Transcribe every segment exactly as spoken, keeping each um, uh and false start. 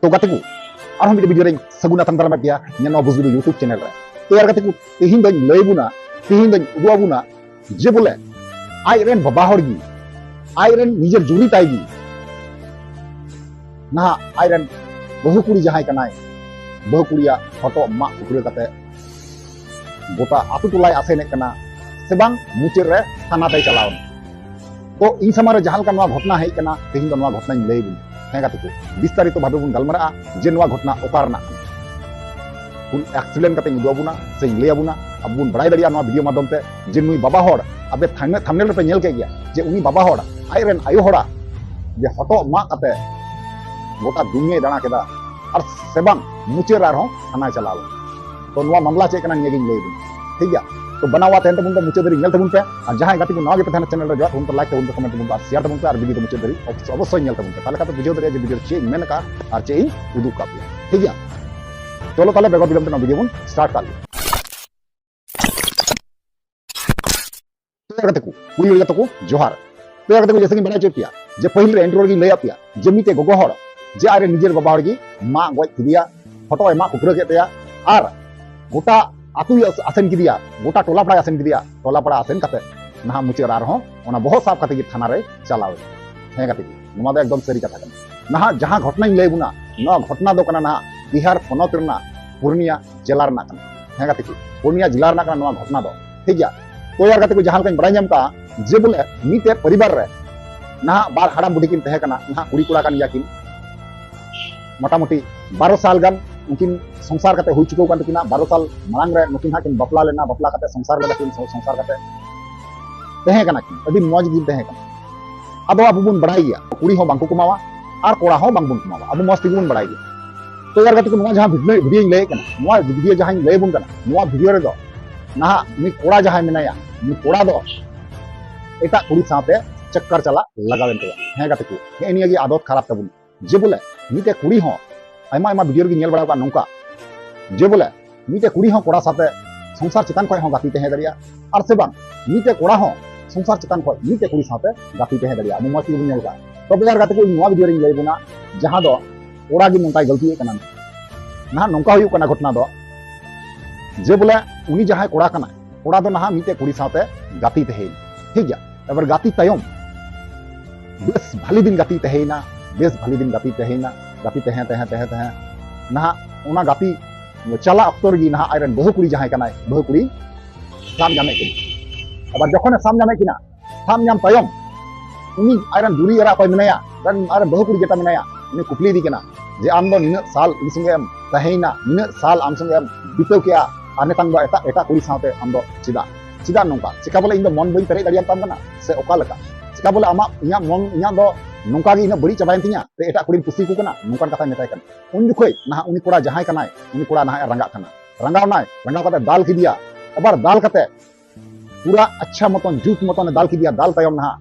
ᱛᱚ ᱜᱟᱛᱮ ᱠᱚ, ᱟᱨᱦᱚᱸ ᱢᱤᱫᱴᱮᱱ ᱵᱷᱤᱰᱤᱭᱳ ᱨᱮᱧ ᱥᱟᱹᱜᱩᱱ ᱟᱛᱟᱝ ᱫᱟᱨᱟᱢᱮᱫ ᱯᱮᱭᱟ ᱧᱮᱞ ᱱᱚᱣᱟ ᱵᱩᱡᱽ ᱜᱩᱰᱩ YouTube ᱪᱮᱱᱮᱞ ᱨᱮ᱾ ᱛᱚ ᱭᱟᱨ ᱜᱟᱛᱮ ᱠᱚ, ᱛᱮᱦᱮᱧ ᱫᱚᱧ ᱞᱟᱹᱭ ᱵᱚᱱᱟ, ᱛᱮᱦᱮᱧ ᱫᱚᱧ ᱩᱫᱩᱜ ᱟᱵᱚᱱᱟ ᱡᱮ ᱵᱚᱞᱮ ᱟᱡ ᱨᱮᱱ ᱵᱟᱵᱟ ᱦᱚᱲ ᱜᱮ, ᱟᱡ ᱨᱮᱱ ᱱᱤᱡᱮᱨ ᱡᱩᱨᱤ ᱛᱟᱭ ᱜᱮ ᱱᱟᱦᱟᱜ ᱟᱡ ᱨᱮᱱ ᱵᱟᱹᱦᱩ ᱠᱩᱲᱤ ᱡᱟᱦᱟᱸᱭ ᱠᱟᱱᱟᱭ, ᱵᱟᱹᱦᱩ ᱠᱩᱲᱤᱭᱟᱜ ᱦᱚᱴᱚᱜ ᱢᱟᱜ ᱠᱩᱴᱨᱟᱹ ᱠᱟᱛᱮ ᱜᱚᱴᱟ ᱟᱛᱳ ᱴᱚᱞᱟᱭ ᱟᱥᱮᱱᱮᱫ ᱠᱟᱱᱟ, ᱥᱮ ᱵᱟᱝ ᱢᱩᱪᱟᱹᱫ ᱨᱮ ᱛᱷᱟᱱᱟ ᱛᱮᱭ ᱪᱟᱞᱟᱣ ᱮᱱᱟ᱾ ᱛᱚ ᱤᱧ ᱥᱟᱢᱟᱝ ᱨᱮ ᱡᱟᱦᱟᱸ ᱞᱮᱠᱟ ᱱᱚᱣᱟ ᱜᱷᱚᱴᱚᱱᱟ ᱦᱮᱡ ᱠᱟᱱᱟ, ᱛᱮᱦᱮᱧ ᱫᱚ ᱱᱚᱣᱟ ᱜᱷᱚᱴᱚᱱᱟᱧ ᱞᱟᱹᱭ ᱟᱵᱚᱱᱟ᱾ ᱦᱮᱸ ᱜᱟᱛᱮ ᱠᱚ, ᱵᱤᱥᱛᱟᱨᱤᱛᱚ ᱵᱷᱟᱵᱮ ᱵᱚᱱ ᱜᱟᱞᱢᱟᱨᱟᱜᱼᱟ ᱡᱮ ᱱᱚᱣᱟ ᱜᱷᱚᱴᱚᱱᱟ ᱚᱠᱟ ᱨᱮᱱᱟᱜ ᱠᱟᱱᱟ᱾ ᱯᱷᱩᱞ ᱮᱠᱥᱤᱰᱮᱱᱴ ᱠᱟᱛᱮᱧ ᱩᱫᱩᱜ ᱟᱵᱚᱱᱟ ᱥᱮᱧ ᱞᱟᱹᱭ ᱟᱵᱚᱱᱟ, ᱟᱵᱚ ᱵᱚᱱ ᱵᱟᱲᱟᱭ ᱫᱟᱲᱮᱭᱟᱜᱼᱟ ᱱᱚᱣᱟ ᱵᱷᱤᱰᱤᱭᱳ ᱢᱟᱫᱽᱫᱷᱚᱢ ᱛᱮ ᱡᱮ ᱱᱩᱭ ᱵᱟᱵᱟ ᱦᱚᱲ, ᱟᱯᱮ ᱛᱷᱟᱢᱱᱮᱞ ᱨᱮᱯᱮ ᱧᱮᱞ ᱠᱮᱫ ᱜᱮᱭᱟ ᱡᱮ ᱩᱱᱤ ᱵᱟᱵᱟ ᱦᱚᱲ ᱟᱡ ᱨᱮᱱ ᱟᱭᱳ ᱦᱚᱲᱟᱜ ᱡᱮ ᱦᱚᱴᱚᱜ ᱢᱟᱜ ᱠᱟᱛᱮ ᱜᱚᱴᱟ ᱫᱩᱱᱭᱟᱹᱭ ᱫᱟᱬᱟ ᱠᱮᱫᱟ, ᱟᱨ ᱥᱮ ᱵᱟᱝ ᱢᱩᱪᱟᱹᱫ ᱨᱮ ᱟᱨᱦᱚᱸ ᱛᱷᱟᱱᱟᱭ ᱪᱟᱞᱟᱣ ᱞᱮᱱᱟ᱾ ᱛᱚ ᱱᱚᱣᱟ ᱢᱟᱢᱞᱟ ᱪᱮᱫ ᱠᱟᱱᱟ ᱱᱤᱭᱟᱹ ᱜᱤᱧ ᱞᱟᱹᱭ ᱟᱵᱚᱱᱟ, ᱴᱷᱤᱠ ᱜᱮᱭᱟ? ᱛᱚ ᱵᱟᱱᱟᱣᱟ ᱛᱟᱦᱮᱱ ᱛᱟᱵᱚᱱ ᱯᱮ, ᱢᱩᱪᱟᱹᱫ ᱫᱷᱟᱹᱨᱤᱡ ᱧᱮᱞ ᱛᱟᱵᱚᱱ ᱯᱮ, ᱟᱨ ᱡᱟᱦᱟᱸᱭ ᱜᱟᱛᱮ ᱠᱚ ᱱᱟᱣᱟ ᱜᱮᱯᱮ ᱛᱟᱦᱮᱱᱟ ᱪᱮᱱᱮᱞ ᱨᱮ, ᱡᱚᱦᱟᱨ ᱛᱟᱵᱚᱱ ᱯᱮ, ᱞᱟᱭᱤᱠ ᱛᱟᱵᱚᱱ ᱯᱮ, ᱠᱚᱢᱮᱱᱴ ᱛᱟᱵᱚᱱ ᱯᱮ, ᱟᱨ ᱥᱮᱭᱟᱨ ᱛᱟᱵᱚᱱ ᱯᱮ, ᱟᱨ ᱵᱷᱤᱰᱤᱭᱳ ᱫᱚ ᱢᱩᱪᱟᱹᱫ ᱫᱷᱟᱹᱨᱤᱡ ᱚᱵᱚᱥᱥᱳᱭ ᱧᱮᱞ ᱛᱟᱵᱚᱱ ᱯᱮ᱾ ᱛᱟᱦᱚᱞᱮ ᱠᱷᱟᱱ ᱯᱮ ᱵᱩᱡᱷᱟᱹᱣ ᱫᱟᱲᱮᱭᱟᱜᱼᱟ ᱡᱮ ᱵᱷᱤᱰᱤᱭᱳ ᱨᱮ ᱪᱮᱫ ᱤᱧ ᱢᱮᱱ ᱟᱠᱟᱫᱼᱟ ᱟᱨ ᱪᱮᱫ ᱤᱧ ᱩᱫᱩᱜ ᱠᱟᱜ ᱯᱮᱭᱟ, ᱴᱷᱤᱠ ᱜᱮᱭᱟ? ᱪᱚᱞᱚ ᱛᱟᱦᱚᱞᱮ ᱵᱮᱜᱚᱨ ᱵᱤᱞᱚᱢ ᱛᱮ ᱱᱚᱣᱟ ᱵᱷᱤᱰᱤᱭᱳ ᱵᱚᱱ ᱥᱴᱟᱨᱴ ᱠᱟᱜ ᱞᱮᱜᱮ᱾ ᱛᱚ ᱭᱟᱨ ᱜᱟᱛᱮ ᱠᱚ, ᱯᱩᱭᱞᱩ ᱨᱮ ᱛᱟᱠᱚ ᱡᱚᱦᱟᱨ᱾ ᱛᱚ ᱭᱟᱨ ᱜᱟᱛᱮ ᱠᱚ, ᱡᱮᱭᱥᱮ ᱠᱤᱧ ᱵᱟᱲᱟᱭ ᱦᱚᱪᱚ ᱯᱮᱭᱟ ᱡᱮ ᱯᱟᱹᱦᱤᱞ ᱨᱮ ᱤᱱᱴᱨᱳ ᱨᱮᱜᱤᱧ ᱞᱟᱹᱭᱟᱫ ᱯᱮᱭᱟ ᱡᱮ ᱢᱤᱫᱴᱮᱡ ᱜᱚᱜᱚ ᱦᱚᱲ ᱡᱮ ᱟᱡ ᱨᱮᱱ ᱱᱤᱡᱮᱨ ᱵᱟᱵᱟ ᱦᱚᱲ ᱜᱮ ᱢᱟᱜ ᱜᱚᱡ ᱠᱮᱫᱮᱭᱟ, ᱦᱚᱴᱚᱜ ᱮ ᱢᱟᱜ ᱠᱩᱴᱨᱟᱹ ᱠᱮᱫ ᱛᱟᱭᱟ, ᱟᱨ ᱜᱚᱴᱟ ᱟᱹᱛᱩᱭ ᱟᱥ-, ᱟᱥᱮᱱ ᱠᱮᱫᱮᱭᱟ, ᱜᱚᱴᱟ ᱴᱚᱞᱟ ᱯᱟᱲᱟᱭ ᱟᱥᱮᱱ ᱠᱮᱫᱮᱭᱟ, ᱴᱚᱞᱟ ᱯᱟᱲᱟ ᱟᱥᱮᱱ ᱠᱟᱛᱮ ᱱᱟᱦᱟᱜ ᱢᱩᱪᱟᱹᱫ ᱨᱮ ᱟᱨᱦᱚᱸ ᱚᱱᱟ ᱵᱚᱦᱚᱜ ᱥᱟᱵ ᱠᱟᱛᱮ ᱜᱮ ᱛᱷᱟᱱᱟ ᱨᱮ ᱪᱟᱞᱟᱣ ᱮᱱᱟ᱾ ᱦᱮᱸ ᱜᱟᱛᱮ ᱠᱚ, ᱱᱚᱣᱟ ᱫᱚ ᱮᱠᱫᱚᱢ ᱥᱟᱹᱨᱤ ᱠᱟᱛᱷᱟ ᱠᱟᱱᱟ᱾ ᱱᱟᱦᱟᱜ ᱡᱟᱦᱟᱸ ᱜᱷᱚᱴᱚᱱᱟᱧ ᱞᱟᱹᱭ ᱟᱵᱚᱱᱟ, ᱱᱚᱣᱟ ᱜᱷᱚᱴᱚᱱᱟ ᱫᱚ ᱠᱟᱱᱟ ᱱᱟᱦᱟᱜ ᱵᱤᱦᱟᱨ ᱯᱚᱱᱚᱛ ᱨᱮᱱᱟᱜ ᱯᱩᱨᱱᱤᱭᱟ ᱡᱮᱞᱟ ᱨᱮᱱᱟᱜ ᱠᱟᱱᱟ᱾ ᱦᱮᱸ ᱜᱟᱛᱮ ᱠᱚ, ᱯᱩᱨᱱᱤᱭᱟ ᱡᱮᱞᱟ ᱨᱮᱱᱟᱜ ᱠᱟᱱᱟ ᱱᱚᱣᱟ ᱜᱷᱚᱴᱚᱱᱟ ᱫᱚ, ᱴᱷᱤᱠ ᱜᱮᱭᱟ? ᱛᱚ ᱭᱟᱨ ᱜᱟᱛᱮ ᱠᱚ, ᱡᱟᱦᱟᱸ ᱞᱮᱠᱟᱧ ᱵᱟᱲᱟᱭ ᱧᱟᱢ ᱠᱟᱜᱼᱟ ᱡᱮ ᱵᱚᱞᱮ ᱢᱤᱫᱴᱮᱡ ᱯᱚᱨᱤᱵᱟᱨ ᱨᱮ ᱱᱟᱦᱟᱜ ᱵᱟᱨ ᱦᱟᱲᱟᱢ ᱵᱩᱰᱷᱤ ᱠᱤᱱ ᱛᱟᱦᱮᱸ ᱠᱟᱱᱟ, ᱱᱟᱦᱟᱜ ᱠᱩᱲᱤ ᱠᱚᱲᱟ ᱠᱟᱱ ᱜᱮᱭᱟ ᱠᱤᱱ, ᱢᱚᱴᱟᱢᱩᱴᱤ ᱵᱟᱨᱚ ᱥᱟᱞ ᱜᱟᱱ ᱩᱱᱠᱤᱱ ᱥᱚᱝᱥᱟᱨ ᱠᱟᱛᱮ ᱦᱩᱭ ᱪᱩᱠᱟᱹᱣ ᱠᱟᱱ ᱛᱟᱹᱠᱤᱱᱟ᱾ ᱵᱟᱨᱚ ᱥᱟᱞ ᱢᱟᱲᱟᱝ ᱨᱮ ᱱᱩᱠᱤᱱ ᱦᱟᱸᱜ ᱠᱤᱱ ᱵᱟᱯᱞᱟ ᱞᱮᱱᱟ, ᱵᱟᱯᱞᱟ ᱠᱟᱛᱮ ᱥᱚᱝᱥᱟᱨ ᱞᱮᱫᱟ ᱠᱤᱱ, ᱥᱚ-, ᱥᱚᱝᱥᱟᱨ ᱠᱟᱛᱮ ᱛᱟᱦᱮᱸ ᱠᱟᱱᱟ ᱠᱤᱱ, ᱟᱹᱰᱤ ᱢᱚᱡᱽ ᱠᱤᱱ ᱛᱟᱦᱮᱸ ᱠᱟᱱᱟ᱾ ᱟᱫᱚ ᱟᱵᱚ ᱵᱚᱱ ᱵᱟᱲᱟᱭ ᱜᱮᱭᱟ, ᱠᱩᱲᱤ ᱦᱚᱸ ᱵᱟᱝ ᱠᱚ ᱠᱚᱢᱟᱣᱟ ᱟᱨ ᱠᱚᱲᱟ ᱦᱚᱸ ᱵᱟᱝ ᱵᱚᱱ ᱠᱚᱢᱟᱣᱟ, ᱟᱵᱚ ᱢᱚᱡᱽ ᱛᱮᱜᱮ ᱵᱚᱱ ᱵᱟᱲᱟᱭ ᱜᱮᱭᱟ᱾ ᱛᱚ ᱭᱟᱨ ᱜᱟᱛᱮ ᱠᱚ, ᱱᱚᱣᱟ ᱡᱟᱦᱟᱸ ᱵᱷᱤᱰᱤᱭᱳ, ᱵᱷᱤᱰᱤᱭᱳᱧ ᱞᱟᱹᱭᱮᱫ ᱠᱟᱱᱟ, ᱱᱚᱣᱟ ᱵᱷᱤᱰᱤᱭᱳ ᱡᱟᱦᱟᱸᱧ ᱞᱟᱹᱭ ᱟᱵᱚᱱ ᱠᱟᱱᱟ, ᱱᱚᱣᱟ ᱵᱷᱤᱰᱤᱭᱳ ᱨᱮᱫᱚ ᱱᱟᱦᱟᱜ ᱩᱱᱤ ᱠᱚᱲᱟ ᱡᱟᱦᱟᱸᱭ ᱢᱮᱱᱟᱭᱟ, ᱩᱱᱤ ᱠᱚᱲᱟ ᱫᱚ ᱮᱴᱟᱜ ᱠᱩᱲᱤ ᱥᱟᱶᱛᱮ ᱪᱟᱠᱠᱟᱨ ᱪᱟᱞᱟᱜ ᱞᱟᱜᱟᱣᱮᱱ ᱛᱟᱭᱟ᱾ ᱦᱮᱸ ᱜᱟᱛᱮ ᱠᱚ, ᱱᱮᱜᱼᱮ ᱱᱤᱭᱟᱹ ᱜᱮ ᱟᱫᱚᱛ ᱠᱷᱟᱨᱟᱯ ᱛᱟᱵᱚᱱ᱾ ᱡᱮ ᱵᱚᱞᱮ ᱢᱤᱫᱴᱮᱡ ᱠᱩᱲᱤ ᱦᱚᱸ, ᱟᱭᱢᱟ ᱟᱭᱢᱟ ᱵᱷᱤᱰᱤᱭᱳ ᱨᱮᱜᱮ ᱧᱮᱞ ᱵᱟᱲᱟ ᱟᱠᱟᱫ ᱱᱚᱝᱠᱟ, ᱡᱮ ᱵᱚᱞᱮ ᱢᱤᱫᱴᱮᱡ ᱠᱩᱲᱤ ᱦᱚᱸ ᱠᱚᱲᱟ ᱥᱟᱶᱛᱮ ᱥᱚᱝᱥᱟᱨ ᱪᱮᱛᱟᱱ ᱠᱷᱚᱱ ᱦᱚᱸ ᱜᱟᱛᱮ ᱛᱟᱦᱮᱸ ᱫᱟᱲᱮᱭᱟᱜᱼᱟ, ᱟᱨ ᱥᱮ ᱵᱟᱝ ᱢᱤᱫᱴᱮᱡ ᱠᱚᱲᱟ ᱦᱚᱸ ᱥᱚᱝᱥᱟᱨ ᱪᱮᱛᱟᱱ ᱠᱷᱚᱱ ᱢᱤᱫᱴᱮᱡ ᱠᱩᱲᱤ ᱥᱟᱶᱛᱮ ᱜᱟᱛᱮ ᱛᱟᱦᱮᱸ ᱫᱟᱲᱮᱭᱟᱜᱼᱟ᱾ ᱟᱵᱚ ᱢᱚᱡᱽ ᱛᱮᱜᱮ ᱵᱚᱱ ᱧᱮᱞ ᱠᱟᱜᱼᱟ᱾ ᱛᱚᱵᱮ ᱭᱟᱨ ᱜᱟᱛᱮ ᱠᱚ, ᱤᱧ ᱱᱚᱣᱟ ᱵᱷᱤᱰᱤᱭᱳ ᱨᱤᱧ ᱞᱟᱹᱭ ᱟᱵᱚᱱᱟ, ᱡᱟᱦᱟᱸ ᱫᱚ ᱠᱚᱲᱟ ᱜᱮ ᱱᱚᱝᱠᱟᱭ ᱜᱟᱹᱞᱛᱤᱭᱮᱫ ᱠᱟᱱᱟ᱾ ᱱᱟᱦᱟᱜ ᱱᱚᱝᱠᱟ ᱦᱩᱭᱩᱜ ᱠᱟᱱᱟ ᱜᱷᱚᱴᱚᱱᱟ ᱫᱚ, ᱡᱮ ᱵᱚᱞᱮ ᱩᱱᱤ ᱡᱟᱦᱟᱸᱭ ᱠᱚᱲᱟ ᱠᱟᱱᱟᱭ, ᱠᱚᱲᱟ ᱫᱚ ᱱᱟᱦᱟᱜ ᱢᱤᱫᱴᱮᱡ ᱠᱩᱲᱤ ᱥᱟᱶᱛᱮ ᱜᱟᱛᱮ ᱛᱟᱦᱮᱸᱭᱮᱱᱟ, ᱴᱷᱤᱠ ᱜᱮᱭᱟ᱾ ᱮᱵᱟᱨ ᱜᱟᱛᱮ ᱛᱟᱭᱚᱢ ᱵᱮᱥ ᱵᱷᱟᱞᱤ ᱫᱤᱱ ᱜᱟᱛᱮ ᱛᱟᱦᱮᱸᱭᱮᱱᱟ, ᱵᱮᱥ ᱵᱷᱟᱞᱤ ᱫᱤᱱ ᱜᱟᱛᱮ ᱛᱟᱦᱮᱸᱭᱮᱱᱟ, ᱜᱟᱛᱮ ᱛᱟᱦᱮᱸ ᱛᱟᱦᱮᱸ ᱛᱟᱦᱮᱸ ᱛᱟᱦᱮᱸ ᱱᱟᱦᱟᱜ ᱚᱱᱟ ᱜᱟᱛᱮ ᱪᱟᱞᱟᱜ ᱚᱠᱛᱚ ᱨᱮᱜᱮ ᱱᱟᱦᱟᱜ ᱟᱡᱨᱮᱱ ᱵᱟᱹᱦᱩ ᱠᱩᱲᱤ ᱡᱟᱦᱟᱸᱭ ᱠᱟᱱᱟᱭ, ᱵᱟᱹᱦᱩ ᱠᱩᱲᱤ ᱥᱟᱵ ᱧᱟᱢᱮᱫ ᱠᱤᱱᱟ᱾ ᱟᱵᱟᱨ ᱡᱚᱠᱷᱚᱱᱮ ᱥᱟᱵ ᱧᱟᱢᱮᱫ ᱠᱤᱱᱟ, ᱥᱟᱵ ᱧᱟᱢ ᱛᱟᱭᱚᱢ ᱩᱱᱤ ᱟᱡᱨᱮᱱ ᱡᱩᱨᱤ ᱮᱨᱟ ᱚᱠᱚᱭ ᱢᱮᱱᱟᱭᱟ, ᱟᱡᱨᱮᱱ ᱵᱟᱹᱦᱩ ᱠᱩᱲᱤ ᱡᱮᱴᱟ ᱢᱮᱱᱟᱭᱟ, ᱩᱱᱤ ᱠᱩᱠᱞᱤ ᱤᱫᱤ ᱠᱟᱱᱟ ᱡᱮ, "ᱟᱢ ᱫᱚ ᱱᱤᱱᱟᱹᱜ ᱥᱟᱞ ᱤᱧ ᱥᱚᱸᱜᱮ ᱮᱢ ᱛᱟᱦᱮᱸᱭᱮᱱᱟ, ᱱᱤᱱᱟᱹᱜ ᱥᱟᱞ ᱟᱢ ᱥᱚᱸᱜᱮ ᱮᱢ ᱵᱤᱛᱟᱹᱣ ᱠᱮᱜᱼᱟ, ᱟᱨ ᱱᱤᱛᱚᱝ ᱫᱚ ᱮᱴᱟᱜ, ᱮᱴᱟᱜ ᱠᱩᱲᱤ ᱥᱟᱶᱛᱮ ᱟᱢ ᱫᱚ ᱪᱮᱫᱟᱜ? ᱪᱮᱫᱟᱜ ᱱᱚᱝᱠᱟ? ᱪᱮᱠᱟ ᱵᱚᱞᱮ ᱤᱧ ᱫᱚ ᱢᱚᱱ ᱵᱟᱹᱧ ᱯᱮᱨᱮᱡ ᱫᱟᱲᱮᱭᱟᱛᱟᱢ ᱠᱟᱱᱟ ᱥᱮ ᱚᱠᱟ ᱞᱮᱠᱟ? ᱪᱮᱠᱟ ᱵᱚᱞᱮ ᱟᱢᱟᱜ, ᱤᱧᱟᱹᱜ ᱢᱚᱱ, ᱤᱧᱟᱹᱜ ᱫᱚ ᱱᱚᱝᱠᱟ ᱜᱮ ᱤᱱᱟᱹᱜ ᱵᱟᱹᱲᱤᱡ ᱪᱟᱵᱟᱭᱮᱱ ᱛᱤᱧᱟ ᱥᱮ ᱮᱴᱟᱜ ᱠᱩᱲᱤᱧ ᱠᱩᱥᱤ ᱟᱠᱚ ᱠᱟᱱᱟ?" ᱱᱚᱝᱠᱟᱱ ᱠᱟᱛᱷᱟᱭ ᱢᱮᱛᱟᱭ ᱠᱟᱱᱟ᱾ ᱩᱱ ᱡᱚᱠᱷᱚᱡ ᱱᱟᱦᱟᱜ ᱩᱱᱤ ᱠᱚᱲᱟ ᱡᱟᱦᱟᱸᱭ ᱠᱟᱱᱟᱭ, ᱩᱱᱤ ᱠᱚᱲᱟ ᱱᱟᱦᱟᱜ ᱮ ᱨᱟᱸᱜᱟᱜ ᱠᱟᱱᱟ᱾ ᱨᱟᱸᱜᱟᱣ ᱱᱟᱭ, ᱨᱟᱸᱜᱟᱣ ᱠᱟᱛᱮ ᱫᱟᱞ ᱠᱮᱫᱮᱭᱟ᱾ ᱟᱵᱟᱨ ᱫᱟᱞ ᱠᱟᱛᱮ ᱯᱩᱨᱟ ᱟᱪᱪᱷᱟ ᱢᱚᱛᱚᱱ, ᱡᱩᱛ ᱢᱚᱛᱚᱱ ᱮ ᱫᱟᱞ ᱠᱮᱫᱮᱭᱟ᱾ ᱫᱟᱞ ᱛᱟᱭᱚᱢ ᱱᱟᱦᱟᱜ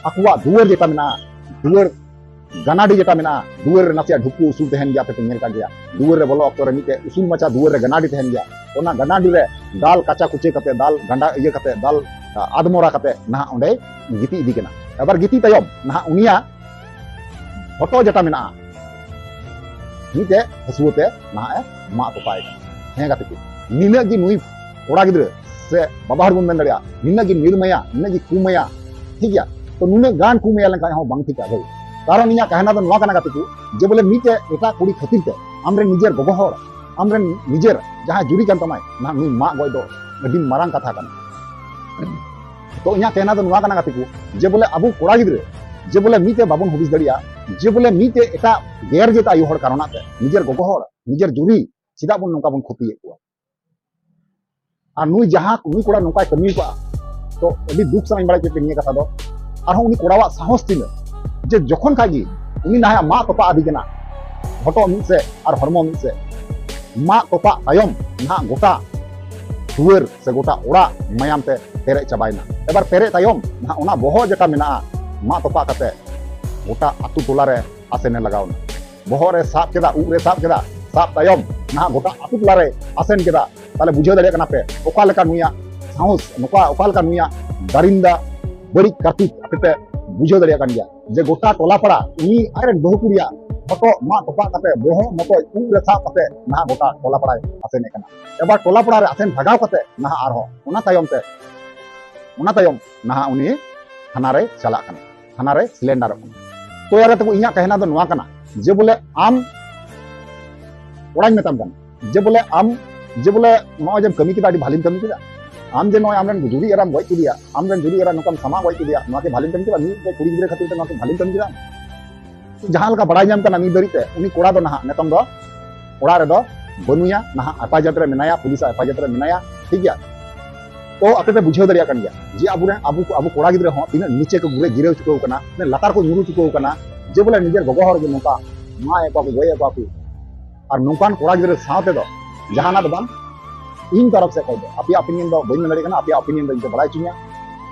ᱟᱠᱚᱣᱟᱜ ᱫᱩᱣᱟᱹᱨ ᱡᱮᱴᱟ ᱢᱮᱱᱟᱜᱼᱟ, ᱫᱩᱣᱟᱹᱨ ᱜᱟᱱᱟᱰᱤ ᱡᱮᱴᱟ ᱢᱮᱱᱟᱜᱼᱟ, ᱫᱩᱣᱟᱹᱨ ᱨᱮ ᱱᱟᱥᱮᱭᱟᱜ ᱰᱷᱩᱯᱠᱩ ᱩᱥᱩᱞ ᱛᱟᱦᱮᱱ ᱜᱮᱭᱟ, ᱟᱯᱮ ᱯᱮ ᱧᱮᱞ ᱠᱟᱜ ᱜᱮᱭᱟ᱾ ᱫᱩᱣᱟᱹᱨ ᱨᱮ ᱵᱚᱞᱚ ᱚᱠᱛᱚ ᱨᱮ ᱢᱤᱫᱴᱮᱡ ᱩᱥᱩᱞ ᱢᱟᱪᱷᱟ ᱫᱩᱣᱟᱹᱨ ᱨᱮ ᱜᱟᱱᱟᱰᱤ ᱛᱟᱦᱮᱱ ᱜᱮᱭᱟ᱾ ᱚᱱᱟ ᱜᱟᱱᱟᱰᱤ ᱨᱮ ᱫᱟᱞ ᱠᱟᱪᱟ ᱠᱩᱪᱟᱹ ᱠᱟᱛᱮ, ᱫᱟᱞ ᱜᱟᱸᱰᱟ ᱤᱭᱟᱹ ᱠᱟᱛᱮ, ᱫᱟᱞ ᱟᱫᱢᱚᱨᱟ ᱠᱟᱛᱮ ᱱᱟᱦᱟᱜ ᱚᱸᱰᱮ ᱜᱤᱛᱤᱡ ᱤᱫᱤ ᱠᱟᱱᱟ᱾ ᱟᱵᱟᱨ ᱜᱤᱛᱤᱡ ᱛᱟᱭᱚᱢ ᱱᱟᱦᱟᱜ ᱩᱱᱤᱭᱟᱜ ᱦᱚᱴᱚᱜ ᱡᱮᱴᱟ ᱢᱮᱱᱟᱜᱼᱟ, ᱢᱤᱫᱴᱮᱡ ᱦᱟᱹᱥᱩᱣᱟᱹ ᱛᱮ ᱱᱟᱦᱟᱜ ᱮ ᱢᱟᱜ ᱛᱚᱯᱟᱭ ᱠᱟᱱᱟ᱾ ᱦᱮᱸ ᱜᱟᱛᱮ ᱠᱚ, ᱱᱤᱱᱟᱹᱜ ᱜᱮ ᱱᱩᱭ ᱠᱚᱲᱟ ᱜᱤᱫᱽᱨᱟᱹ ᱥᱮ ᱵᱟᱵᱟ ᱦᱚᱲ ᱵᱚᱱ ᱢᱮᱱ ᱫᱟᱲᱮᱭᱟᱜᱼᱟ, ᱱᱤᱱᱟᱹᱜ ᱜᱮ ᱱᱤᱨᱢᱟᱭᱟ, ᱱᱤᱱᱟᱹᱜ ᱜᱮ ᱠᱩᱢᱟᱭᱟ, ᱴᱷᱤᱠ ᱜᱮᱭᱟ᱾ ᱛᱚ ᱱᱩᱱᱟᱹᱜ ᱜᱟᱱ ᱠᱩᱢᱟᱭᱟ ᱞᱮᱱᱠᱷᱟᱱ ᱦᱚᱸ ᱵᱟᱝ ᱴᱷᱤᱠᱟ ᱵᱷᱟᱹᱭ᱾ ᱠᱟᱨᱚᱱ ᱤᱧᱟᱹᱜ ᱠᱟᱦᱱᱟ ᱫᱚ ᱱᱚᱣᱟ ᱠᱟᱱᱟ ᱜᱟᱛᱮ ᱠᱚ, ᱡᱮ ᱵᱚᱞᱮ ᱢᱤᱫᱴᱮᱡ ᱮᱴᱟᱜ ᱠᱩᱲᱤ ᱠᱷᱟᱹᱛᱤᱨ ᱛᱮ ᱟᱢᱨᱮᱱ ᱱᱤᱡᱮᱨ ᱜᱚᱜᱚ ᱦᱚᱲ, ᱟᱢᱨᱮᱱ ᱱᱤᱡᱮᱨ ᱡᱟᱦᱟᱸᱭ ᱡᱩᱨᱤ ᱠᱟᱱ ᱛᱟᱢᱟᱭ, ᱱᱟᱦᱟᱜ ᱱᱩᱭ ᱢᱟᱜ ᱜᱚᱡ ᱫᱚ ᱟᱹᱰᱤ ᱢᱟᱨᱟᱝ ᱠᱟᱛᱷᱟ ᱠᱟᱱᱟ᱾ ᱛᱚ ᱤᱧᱟᱹᱜ ᱠᱟᱦᱱᱟ ᱫᱚ ᱱᱚᱣᱟ ᱠᱟᱱᱟ ᱜᱟᱛᱮ ᱠᱚ, ᱡᱮ ᱵᱚᱞᱮ ᱟᱵᱚ ᱠᱚᱲᱟ ᱜᱤᱫᱽᱨᱟᱹ ᱡᱮ ᱵᱚᱞᱮ ᱢᱤᱫᱴᱮᱡ ᱵᱟᱵᱚᱱ ᱦᱩᱫᱤᱥ ᱫᱟᱲᱮᱭᱟᱜᱼᱟ, ᱡᱮ ᱵᱚᱞᱮ ᱢᱤᱫᱴᱮᱡ ᱮᱴᱟᱜ ᱜᱮᱨ ᱡᱟᱹᱛ ᱟᱭᱳ ᱦᱚᱲ ᱠᱟᱨᱚᱱᱟᱜ ᱛᱮ ᱱᱤᱡᱮᱨ ᱜᱚᱜᱚ ᱦᱚᱲ, ᱱᱤᱡᱮᱨ ᱡᱩᱨᱤ ᱪᱮᱫᱟᱜ ᱵᱚᱱ ᱱᱚᱝᱠᱟ ᱵᱚᱱ ᱠᱷᱚᱛᱤᱭᱮᱫ ᱠᱚᱣᱟ? ᱟᱨ ᱱᱩᱭ ᱡᱟᱦᱟᱸ, ᱱᱩᱭ ᱠᱚᱲᱟ ᱱᱚᱝᱠᱟᱭ ᱠᱟᱹᱢᱤ ᱠᱟᱜᱼᱟ, ᱛᱚ ᱟᱹᱰᱤ ᱫᱩᱠ ᱥᱟᱱᱟᱧ ᱵᱟᱲᱟᱭ ᱪᱮᱫ ᱯᱮ ᱱᱤᱭᱟᱹ ᱠᱟᱛᱷᱟ ᱫᱚ᱾ ᱟᱨᱦᱚᱸ ᱩᱱᱤ ᱠᱚᱲᱟᱣᱟᱜ ᱥᱟᱦᱚᱥ ᱛᱤᱱᱟᱹᱜ, ᱡᱮ ᱡᱚᱠᱷᱚᱱ ᱠᱷᱟᱡ ᱜᱮ ᱩᱱᱤ ᱱᱟᱦᱟᱜ ᱢᱟᱜ ᱛᱚᱯᱟ ᱟᱫᱮ ᱠᱟᱱᱟ, ᱦᱚᱴᱚᱜ ᱢᱤᱫ ᱥᱮᱫ ᱟᱨ ᱦᱚᱲᱢᱚ ᱢᱤᱫ ᱥᱮᱫ, ᱢᱟᱜ ᱛᱚᱯᱟᱜ ᱛᱟᱭᱚᱢ ᱱᱟᱦᱟᱜ ᱜᱚᱴᱟ ᱫᱩᱣᱟᱹᱨ ᱥᱮ ᱜᱚᱴᱟ ᱚᱲᱟᱜ ᱢᱟᱭᱟᱢ ᱛᱮ ᱯᱮᱨᱮᱡ ᱪᱟᱵᱟᱭᱮᱱᱟ᱾ ᱮᱵᱟᱨ ᱯᱮᱨᱮᱡ ᱛᱟᱭᱚᱢ ᱱᱟᱦᱟᱜ ᱚᱱᱟ ᱵᱚᱦᱚᱜ ᱡᱮᱴᱟ ᱢᱮᱱᱟᱜᱼᱟ, ᱢᱟᱜ ᱛᱚᱯᱟᱜ ᱠᱟᱛᱮ ᱜᱚᱴᱟ ᱟᱹᱛᱩ ᱴᱚᱞᱟ ᱨᱮ ᱟᱥᱮᱱᱮ ᱞᱟᱜᱟᱣ ᱮᱱᱟ᱾ ᱵᱚᱦᱚᱜ ᱨᱮ ᱥᱟᱵ ᱠᱮᱫᱟ, ᱩᱵ ᱨᱮ ᱥᱟᱵ ᱠᱮᱫᱟ, ᱥᱟᱵ ᱛᱟᱭᱚᱢ ᱱᱟᱦᱟᱜ ᱜᱚᱴᱟ ᱟᱹᱛᱩ ᱴᱚᱞᱟ ᱨᱮ ᱟᱥᱮᱱ ᱠᱮᱫᱟ᱾ ᱛᱟᱦᱞᱮ ᱵᱩᱡᱷᱟᱹᱣ ᱫᱟᱲᱮᱭᱟᱜ ᱠᱟᱱᱟ ᱯᱮ ᱚᱠᱟ ᱞᱮᱠᱟ ᱱᱩᱭᱟᱜ ᱥᱟᱦᱚᱥ, ᱱᱚᱝᱠᱟ ᱚᱠᱟ ᱞᱮᱠᱟ ᱱᱩᱭᱟᱜ ᱫᱟᱨᱤᱱᱫᱟ ᱵᱟᱹᱲᱤᱡ ᱠᱟᱨᱛᱩᱛ ᱟᱯᱮ ᱯᱮ ᱵᱩᱡᱷᱟᱹᱣ ᱫᱟᱲᱮᱭᱟᱜ ᱠᱟᱱ ᱜᱮᱭᱟ, ᱡᱮ ᱜᱚᱴᱟ ᱴᱚᱞᱟ ᱯᱟᱲᱟ ᱩᱱᱤ ᱟᱡᱨᱮᱱ ᱵᱟᱹᱦᱩ ᱠᱩᱲᱤᱭᱟᱜ ᱦᱚᱴᱚᱜ ᱢᱟᱜ ᱛᱚᱯᱟᱜ ᱠᱟᱛᱮ, ᱵᱚᱦᱚᱜ ᱢᱚᱛᱚᱡ ᱩᱵ ᱨᱮ ᱥᱟᱵ ᱠᱟᱛᱮ ᱱᱟᱦᱟᱜ ᱜᱚᱴᱟ ᱴᱚᱞᱟ ᱯᱟᱲᱟᱭ ᱟᱥᱮᱱᱮᱫ ᱠᱟᱱᱟ᱾ ᱮᱵᱟᱨ ᱴᱚᱞᱟ ᱯᱟᱲᱟ ᱨᱮ ᱟᱥᱮᱱ ᱵᱷᱟᱜᱟᱣ ᱠᱟᱛᱮ ᱱᱟᱦᱟᱜ ᱟᱨᱦᱚᱸ ᱚᱱᱟ ᱛᱟᱭᱚᱢ ᱛᱮ, ᱚᱱᱟ ᱛᱟᱭᱚᱢ ᱱᱟᱦᱟᱜ ᱩᱱᱤ ᱛᱷᱟᱱᱟ ᱨᱮ ᱪᱟᱞᱟᱜ ᱠᱟᱱᱟ, ᱛᱷᱟᱱᱟ ᱨᱮ ᱥᱤᱞᱮᱱᱰᱟᱨᱚᱜ ᱠᱟᱱᱟ᱾ ᱛᱚ ᱭᱟᱨᱟ ᱛᱟᱠᱚ, ᱤᱧᱟᱹᱜ ᱠᱟᱦᱱᱟ ᱫᱚ ᱱᱚᱣᱟ ᱠᱟᱱᱟ ᱡᱮ ᱵᱚᱞᱮ ᱟᱢ, ᱠᱚᱲᱟᱧ ᱢᱮᱛᱟᱢ ᱠᱟᱱᱟ ᱡᱮ ᱵᱚᱞᱮ ᱟᱢ, ᱡᱮ ᱵᱚᱞᱮ ᱱᱚᱜᱼᱚᱭ ᱡᱮᱢ ᱠᱟᱹᱢᱤ ᱠᱮᱫᱟ, ᱟᱹᱰᱤ ᱵᱷᱟᱞᱤᱢ ᱠᱟᱹᱢᱤ ᱠᱮᱫᱟ᱾ ᱟᱢ ᱡᱮ ᱱᱚᱜᱼᱚᱭ ᱟᱢᱨᱮᱱ ᱡᱩᱨᱤ ᱮᱨᱟᱢ ᱜᱚᱡ ᱠᱮᱫᱮᱭᱟ, ᱟᱢᱨᱮᱱ ᱡᱩᱨᱤ ᱮᱨᱟ ᱱᱚᱝᱠᱟᱢ ᱥᱟᱢᱟᱜ ᱜᱚᱡ ᱠᱮᱫᱮᱭᱟ, ᱱᱚᱣᱟ ᱠᱤ ᱵᱷᱟᱞᱤᱢ ᱠᱟᱹᱢᱤ ᱠᱮᱫᱟ? ᱢᱤᱫᱴᱮᱡ ᱠᱩᱲᱤ ᱜᱤᱫᱽᱨᱟᱹ ᱠᱷᱟᱹᱛᱤᱨ ᱛᱮ ᱱᱚᱣᱟ ᱠᱤ ᱵᱷᱟᱞᱤᱢ ᱠᱟᱹᱢᱤ ᱠᱮᱫᱟ? ᱡᱟᱦᱟᱸ ᱞᱮᱠᱟ ᱵᱟᱲᱟᱭ ᱧᱟᱢ ᱠᱟᱱᱟ ᱱᱤᱛ ᱫᱷᱟᱹᱨᱤᱡ ᱛᱮ, ᱩᱱᱤ ᱠᱚᱲᱟ ᱫᱚ ᱱᱟᱦᱟᱜ ᱱᱤᱛᱚᱝ ᱫᱚ ᱚᱲᱟᱜ ᱨᱮᱫᱚ ᱵᱟᱹᱱᱩᱭᱟ, ᱱᱟᱦᱟᱜ ᱦᱮᱯᱟᱡᱚᱛ ᱨᱮ ᱢᱮᱱᱟᱭᱟ, ᱯᱩᱞᱤᱥᱟᱜ ᱦᱮᱯᱟᱡᱚᱛ ᱨᱮ ᱢᱮᱱᱟᱭᱟ, ᱴᱷᱤᱠ ᱜᱮᱭᱟ᱾ ᱛᱚ ᱟᱯᱮ ᱯᱮ ᱵᱩᱡᱷᱟᱹᱣ ᱫᱟᱲᱮᱭᱟᱜ ᱠᱟᱱ ᱜᱮᱭᱟ ᱡᱮ ᱟᱵᱚᱨᱮᱱ, ᱟᱵᱚ, ᱟᱵᱚ ᱠᱚᱲᱟ ᱜᱤᱫᱽᱨᱟᱹ ᱦᱚᱸ ᱛᱤᱱᱟᱹᱜ ᱱᱤᱪᱮ ᱠᱚ ᱜᱤᱨᱟᱹ, ᱜᱤᱨᱟᱹ ᱪᱩᱠᱟᱹᱣ ᱠᱟᱱᱟ, ᱛᱤᱱᱟᱹᱜ ᱞᱟᱛᱟᱨ ᱠᱚ ᱧᱩᱨᱩ ᱪᱩᱠᱟᱹᱣ ᱠᱟᱱᱟ, ᱡᱮ ᱵᱚᱞᱮ ᱱᱤᱡᱮᱨ ᱜᱚᱜᱚ ᱦᱚᱲ ᱜᱮ ᱱᱚᱝᱠᱟ ᱢᱟᱜ ᱮᱫ ᱠᱚᱣᱟ ᱠᱚ, ᱜᱚᱡ ᱮᱫ ᱠᱚᱣᱟ ᱠᱚ᱾ ᱟᱨ ᱱᱚᱝᱠᱟᱱ ᱠᱚᱲᱟ ᱜᱤᱫᱽᱨᱟᱹ ᱥᱟᱶ ᱛᱮᱫᱚ ᱡᱟᱦᱟᱱᱟᱜ ᱫᱚ ᱵᱟᱝ, ᱤᱧ ᱛᱚᱨᱚᱯ ᱥᱮᱫ ᱠᱷᱚᱱ ᱫᱚ, ᱟᱯᱮᱭᱟᱜ opinion ᱫᱚ ᱵᱟᱹᱧ ᱢᱮᱱ ᱫᱟᱲᱮᱭᱟᱜ ᱠᱟᱱᱟ, ᱟᱯᱮᱭᱟᱜ opinion ᱫᱚ ᱤᱧ ᱯᱮ ᱵᱟᱲᱟᱭ ᱦᱚᱪᱚᱧᱟ᱾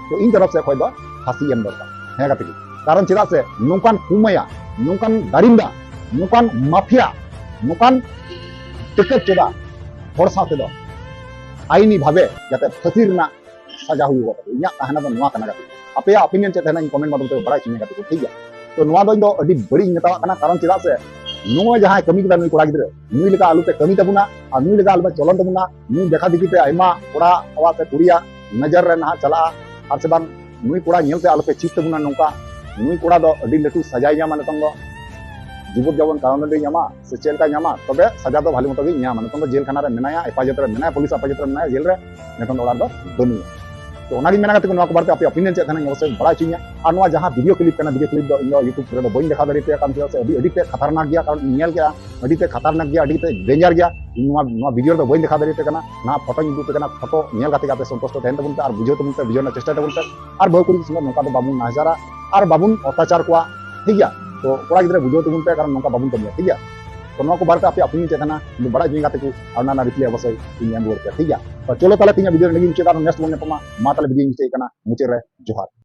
ᱛᱚ ᱤᱧ ᱛᱚᱨᱚᱯ ᱥᱮᱫ ᱠᱷᱚᱱ ᱫᱚ ᱯᱷᱟᱸᱥᱤ ᱮᱢ ᱫᱚᱨᱠᱟᱨ᱾ ᱦᱮᱸ ᱜᱟᱛᱮ ᱠᱚ, ᱠᱟᱨᱚᱱ ᱪᱮᱫᱟᱜ ᱥᱮ ᱱᱚᱝᱠᱟᱱ ᱠᱩᱢᱟᱹᱭᱟ, ᱱᱚᱝᱠᱟᱱ ᱫᱟᱨᱤᱱᱫᱟ, ᱱᱚᱝᱠᱟᱱ ᱢᱟᱯᱷᱤᱭᱟ, ᱱᱚᱝᱠᱟᱱ ᱴᱤᱠᱟᱹ ᱪᱮᱫᱟ ᱦᱚᱲ ᱥᱟᱶ ᱛᱮᱫᱚ ᱟᱭᱤᱱᱤ ᱵᱷᱟᱵᱮ ᱡᱟᱛᱮ ᱯᱷᱟᱹᱥᱤ ᱨᱮᱱᱟᱜ ᱥᱟᱡᱟ ᱦᱩᱭᱩᱜᱚᱜ ᱛᱟᱠᱚ᱾ ᱤᱧᱟᱹᱜ ᱠᱟᱦᱱᱟ ᱫᱚ ᱱᱚᱣᱟ ᱠᱟᱱᱟ ᱜᱟᱛᱮ ᱠᱚ᱾ ᱟᱯᱮᱭᱟᱜ opinion ᱪᱮᱫ ᱛᱟᱦᱮᱱᱟ, ᱤᱧ comment ᱢᱟᱫᱽᱫᱷᱚᱢ ᱛᱮ ᱵᱟᱲᱟᱭ ᱦᱚᱪᱚᱧᱟ ᱜᱟᱛᱮ ᱠᱚ, ᱴᱷᱤᱠ ᱜᱮᱭᱟ? ᱛᱚ ᱱᱚᱣᱟ ᱫᱚ ᱤᱧ ᱫᱚ ᱟᱹᱰᱤ ᱵᱟᱹᱲᱤᱡ ᱤᱧ ᱢᱮᱛᱟᱣᱟᱜ ᱠᱟᱱᱟ, ᱠᱟᱨᱚᱱ ᱪᱮᱫᱟᱜ ᱥᱮ ᱱᱚᱜᱼᱚᱭ ᱡᱟᱦᱟᱸᱭ ᱠᱟᱹᱢᱤ ᱠᱮᱫᱟ ᱱᱩᱭ ᱠᱚᱲᱟ ᱜᱤᱫᱽᱨᱟᱹ, ᱱᱩᱭ ᱞᱮᱠᱟ ᱟᱞᱚᱯᱮ ᱠᱟᱹᱢᱤ ᱛᱟᱵᱚᱱᱟ ᱟᱨ ᱱᱩᱭ ᱞᱮᱠᱟ ᱟᱞᱚᱯᱮ ᱪᱚᱞᱚᱱ ᱛᱟᱵᱚᱱᱟ᱾ ᱱᱩᱭ ᱫᱮᱠᱷᱟ ᱫᱮᱠᱷᱤ ᱛᱮ ᱟᱭᱢᱟ ᱠᱚᱲᱟ ᱟᱣᱟᱜ ᱥᱮ ᱠᱩᱲᱤᱭᱟᱜ ᱱᱚᱡᱚᱨ ᱨᱮ ᱱᱟᱦᱟᱜ ᱪᱟᱞᱟᱜᱼᱟ, ᱟᱨ ᱥᱮ ᱵᱟᱝ ᱱᱩᱭ ᱠᱚᱲᱟ ᱧᱮᱞ ᱛᱮ ᱟᱞᱚᱯᱮ ᱪᱮᱫ ᱛᱟᱵᱚᱱᱟ ᱱᱚᱝᱠᱟ᱾ ᱱᱩᱭ ᱠᱚᱲᱟ ᱫᱚ ᱟᱹᱰᱤ ᱞᱟᱹᱴᱩ ᱥᱟᱡᱟᱭ ᱧᱟᱢᱟ ᱱᱤᱛᱚᱝ ᱫᱚ, ᱡᱤᱵᱚᱛ ᱡᱟᱵᱚᱱ ᱠᱟᱨᱟᱱᱫᱚᱱᱰᱤ ᱧᱟᱢᱟ ᱥᱮ ᱪᱮᱫ ᱞᱮᱠᱟ ᱧᱟᱢᱟ, ᱛᱚᱵᱮ ᱥᱟᱡᱟ ᱫᱚ ᱵᱷᱟᱞᱤ ᱢᱚᱛᱚ ᱜᱮ ᱧᱟᱢᱟ᱾ ᱱᱤᱛᱚᱝ ᱫᱚ ᱡᱮᱞ ᱠᱷᱟᱱᱟ ᱨᱮ ᱢᱮᱱᱟᱭᱟ, ᱦᱮᱯᱟᱡᱚᱛ ᱨᱮ ᱢᱮᱱᱟᱭᱟ, ᱯᱩᱞᱤᱥ ᱦᱮᱯᱟᱡᱚᱛ ᱨᱮ ᱢᱮᱱᱟᱭᱟ, ᱡᱮᱞ ᱨᱮ, ᱱᱤᱛᱚᱝ ᱫᱚ ᱚᱲᱟᱜ ᱨᱮᱫᱚ ᱵᱟᱹᱱᱩᱭᱟ᱾ ᱛᱚ ᱚᱱᱟᱜᱤᱧ ᱢᱮᱱᱟ ᱜᱟᱛᱮ ᱠᱚ, ᱱᱚᱣᱟ ᱠᱚ ᱵᱟᱨᱮᱛᱮ ᱟᱯᱮᱭᱟᱜ opinion ᱪᱮᱫ ᱛᱟᱦᱮᱱᱟ, ᱤᱧ ᱚᱵᱚᱥᱥᱳᱭ ᱵᱟᱲᱟᱭ ᱦᱚᱪᱚᱧᱟ᱾ ᱟᱨ ᱱᱚᱣᱟ ᱡᱟᱦᱟᱸ video clip ᱠᱟᱱᱟ, video clip ᱫᱚ ᱤᱧ ᱫᱚ YouTube ᱨᱮᱫᱚ ᱵᱟᱹᱧ ᱫᱮᱠᱷᱟᱣ ᱫᱟᱲᱮᱭᱟᱯᱮᱭᱟ, ᱠᱟᱨᱚᱱ ᱪᱮᱫᱟᱜ ᱥᱮ ᱟᱹᱰᱤ, ᱟᱹᱰᱤ ᱛᱮ ᱠᱷᱟᱛᱟᱨᱱᱟᱠ ᱜᱮᱭᱟ, ᱠᱟᱨᱚᱱ ᱤᱧ ᱧᱮᱞ ᱠᱮᱜᱼᱟ, ᱟᱹᱰᱤ ᱛᱮ ᱠᱷᱟᱛᱟᱨᱱᱟᱠ ᱜᱮᱭᱟ, ᱟᱹᱰᱤ ᱛᱮ danger ᱜᱮᱭᱟ᱾ ᱤᱧ ᱱᱚᱣᱟ, ᱱᱚᱣᱟ video ᱨᱮᱫᱚ ᱵᱟᱹᱧ ᱫᱮᱠᱷᱟᱣ ᱫᱟᱲᱮᱭᱟᱯᱮ ᱠᱟᱱᱟ᱾ ᱱᱚᱣᱟ ᱯᱷᱳᱴᱳᱧ ᱩᱫᱩᱜ ᱟᱯᱮ ᱠᱟᱱᱟ, ᱯᱷᱳᱴᱳ ᱧᱮᱞ ᱠᱟᱛᱮ ᱜᱮ ᱟᱯᱮ ᱥᱚᱱᱛᱩᱥᱴᱚ ᱛᱟᱦᱮᱱ ᱛᱟᱵᱚᱱ ᱯᱮ ᱟᱨ ᱵᱩᱡᱷᱟᱹᱣ ᱛᱟᱵᱚᱱ ᱯᱮ, ᱵᱩᱡᱷᱟᱹᱣ ᱨᱮᱱᱟᱜ ᱪᱮᱥᱴᱟᱭ ᱛᱟᱵᱚᱱ ᱯᱮ᱾ ᱟᱨ ᱵᱟᱹᱦᱩ ᱠᱩᱲᱤ ᱥᱚᱸᱜᱮ ᱱᱚᱝᱠᱟ ᱫᱚ ᱵᱟᱵᱚᱱ ᱱᱟᱦᱟᱪᱟᱨᱟ ᱟᱨ ᱵᱟᱵᱚᱱ ᱚᱛᱛᱟᱪᱟᱨ ᱠᱚᱣᱟ, ᱴᱷᱤᱠ ᱜᱮᱭᱟ? ᱛᱚ ᱠᱚᱲᱟ ᱜᱤᱫᱽᱨᱟᱹ ᱵᱩᱡᱷᱟᱹᱣ ᱛᱟᱵᱚᱱ ᱯᱮ, ᱠᱟᱨᱚᱱ ᱱᱚᱝᱠᱟ ᱵᱟᱵᱚᱱ ᱠᱟᱹᱢᱤᱭᱟ, ᱴᱷᱤᱠ ᱜᱮᱭᱟ? ᱛᱚ ᱱᱚᱣᱟ ᱠᱚ ᱵᱟᱨᱮᱛᱮ ᱟᱯᱮᱭᱟᱜ opinion ᱪᱮᱫ ᱛᱟᱦᱮᱱᱟ, ᱤᱧ ᱫᱚ ᱵᱟᱲᱟᱭ ᱦᱚᱪᱚᱧ ᱜᱟᱛᱮ ᱠᱚ, ᱟᱨ ᱚᱱᱟ ᱨᱮᱱᱟᱜ reply ᱚᱵᱚᱥᱥᱳᱭ ᱤᱧ ᱮᱢ ᱨᱩᱣᱟᱹᱲ ᱯᱮᱭᱟ, ᱴᱷᱤᱠ ᱜᱮᱭᱟ? ᱛᱚ ᱪᱚᱞᱚ ᱛᱟᱦᱞᱮ ᱛᱮᱦᱮᱧᱟᱜ video ᱨᱮ ᱱᱚᱰᱮ ᱜᱮᱧ ᱢᱩᱪᱟᱹᱫ ᱮᱫᱟ, next ᱵᱚᱱ ᱧᱟᱯᱟᱢᱟ᱾ ᱢᱟ ᱛᱟᱦᱞᱮ video ᱤᱧ ᱢᱩᱪᱟᱹᱫ ᱠᱟᱱᱟ, ᱢᱩᱪᱟᱹᱫ ᱨᱮ ᱡᱚᱦᱟᱨ᱾